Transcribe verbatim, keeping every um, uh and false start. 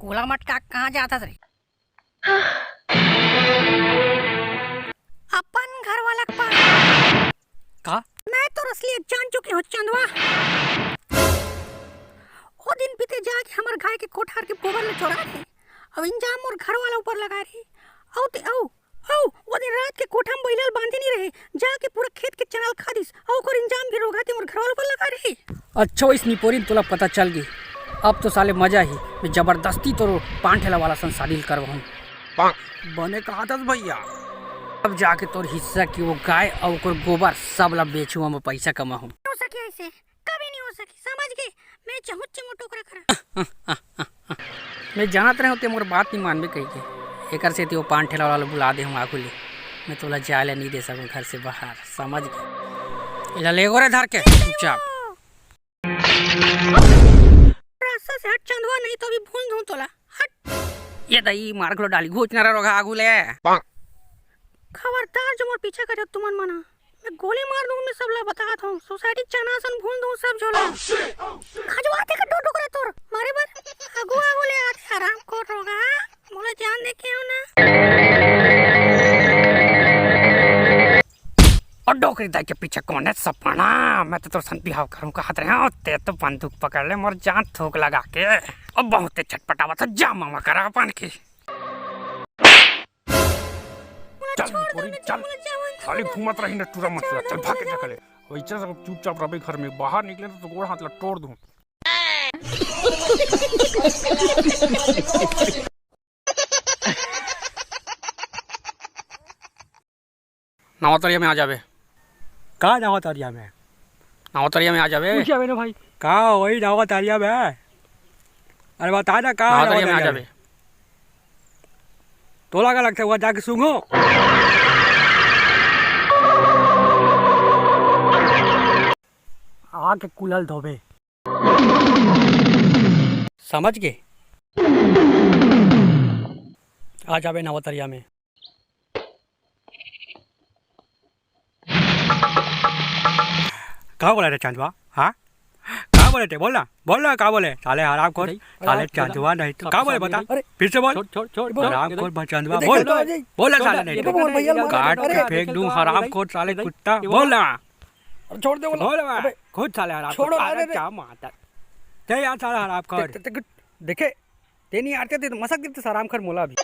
ओला मटका कहाँ जात हस रे? अपन घर वाला के पास। का? मैं तोर असलियत जान चुके हँव चंदवा। ओ दिन बीते जाके हमर गाय के कोठार के गोबर ल चोरा रहे, अउ इंजाम मोर घर वाला ऊपर लगा रहे। अउ ते अउ अउ ओ दिन रात के कोठा म बइला ल बांधे नइ रहे, जाके पूरा खेत के चना ल खा दिस, अउ ओकर इंजाम भी रोगहा ते मोर घर वाला ऊपर लगा रहे। अच्छा, ओइस निपोरी म तोला पता चल गे। अब तो साले मजा ही, मैं जबरदस्ती तोर पान ठेला वाला सन शादी ल करवाहूँ। बने कहा थस भैया। अब जाके तोर हिस्सा के वो गाय अउ ओकर गोबर सब ला बेचहूँ, मैं पैसा कमाहूँ। हो सके ऐसे? कभी नहीं हो सके, समझ गए? मैं चाहूँ चिंगू टोकरा करा। मैं जानत रहेंव ते मोर बात नहीं मानबे कहिके, एकर सेती वो पान ठेला वाला ल बुला दे हूँ आगू ले। मैं तोला जाए ला नहीं दे सकूँ घर से बाहर, समझ गए? एला लेगो रे धर के चुपचाप। रास्ता से हट चंदवा, नहीं तो अभी भून दूँ तोला। हट। ये दई मार घलो डाली, घुच न रह रोगहा आगू ले। खबरदार जो मोर पीछा करे तुमन मन ह। मैं गोली मार दूँ, मैं सबला बतात हूँ। सोसाइटी चना सन भून दूँ सब झोला। खजवा ते का टोटो करे तोर। मारे बर। आगू आगू ले आते हराम खोर रोगहा। मोला जान दे के हो ना। और डोकरी दाई के पीछे कौन है सपना? मैं तो तोर सन बिहाव करूँ कहत रहे हूँ। ते तो बंदूक पकड़ ले मोर जान थूक लगा के। अब बहुते छटपटावत है, जा मामा करा अपन की। चल, छोड़ दो, निपोरी, चल। साली घूमत रही ना टूरा मचुरा। चल, भाग के जा ले। वैसे सब चुपचाप रहे घर में, बाहर निकले तो गोड़ हाथ ला तोड़ दूँ। नवा तरिया में आ जाबे। का नवा तरिया में? नवा तरिया में आ जाबे। पूछ जाबे ना भाई। का वही नवा तरिया में? अरे बता ना, का नवा नवा तरिया में आ तरिया में? जाबे। तोला का लगता है, वहाँ जाके सूंघो। आके कुलल धोबे। समझ गे? आ जाबे नवा तरिया में। का बोले रे चंदवा? हाँ? का बोले थे? बोल ना, बोल ना, का बोले? साले हरामखोर, नहीं, साले हराम, चंदवा नहीं तो, सब का बोले सामने बता? नहीं। अरे, फिर से बोल। छोड़, छोड़, छोड़, छोड़, हरामखोर नहीं। बचंदवा, नहीं, बोल। नहीं, नहीं, बोल ना नहीं, साले नहीं, नहीं, नहीं, बोल भैया, नहीं, मत, भैया, अरे, काट के फेंक दूं, हरामखोर साले, कुत्ता, नहीं, बोल ना। छोड़ दे, बोल। बोल बे, अबे। खुद साले हरामखोर, छोड़ो, अरे, अरे। क्या माता। ते यार साला हरामखोर। ते, ते, ते, देखे, ते नहीं आते, ते तो मसक देते हरामखोर मोला भी।